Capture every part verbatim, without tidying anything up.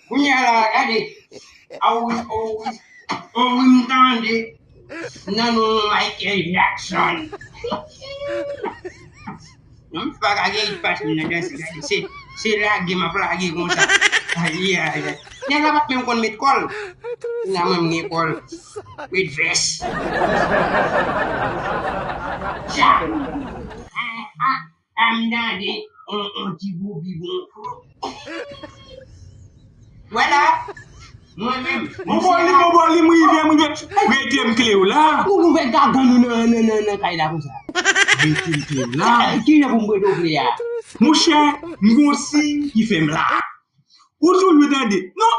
Kounye a la, gade. Awi, awi, awi, m tande. Nan non Michael Jackson. Non, m pa ka gen pas nan danse, gade. Se, se lage m ap lage konsa. Ayi, ayi, ayi. Nèg la pa t menm konn met kòl. Nan mwen m gen kòl. Met vès. Sa. Ah, ah. M tande on, on ti boubi bon. Vwala. Mwen menm. Bon, bon, li, bon, bon, li, m rive, m rive. Rete m kle w la. Ou ouvè gagann ou nan, nan, nan, nan kay la konsa. Rete m kle w la. Ki jan pou m rete w kle a? Monchè, m gon siy ki fè m la. Ou toujou tande. Non,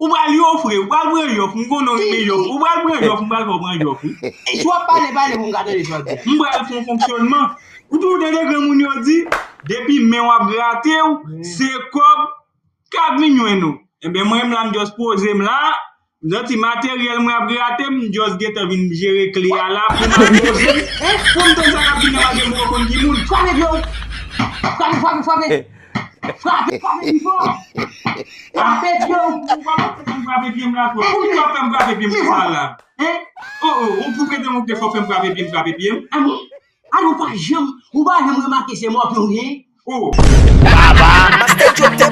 ou pral yon frè, ou pral pran yon, m konnen w renmen yon. Ou pral pran yon, m pral fè w pran yon, wi. Si w ap pale, pale pou m ka tande sa w ap di a. M pral fè yon fonksyònman. Ou toujou tande granmoun yo di, depi men w ap grate w, se kòb k ap vin jwenn ou. Enben, mwen menm la, m just poze m la, m santi materyèl mwen ap grate m, m just gentan vin jere kle a la pou m al poze m, pou m tann sa k ap vin nan mache m poko konn ki moun. Frape pye w! Frape, frape, frape! Frape, frape pi fò! Frape pye w! Ou pa fè m frape pye m la twòp. Poukisa w ap fè m frape pye m konsa la? Hein? Oh, oh, ou, ou prete m, ou te fè w fè m frape pye m, frape pye m? Ah bon? Ah, ou pa janm, ou pa janm remake se mò pye w ye? Oh! Baba! Master Joe te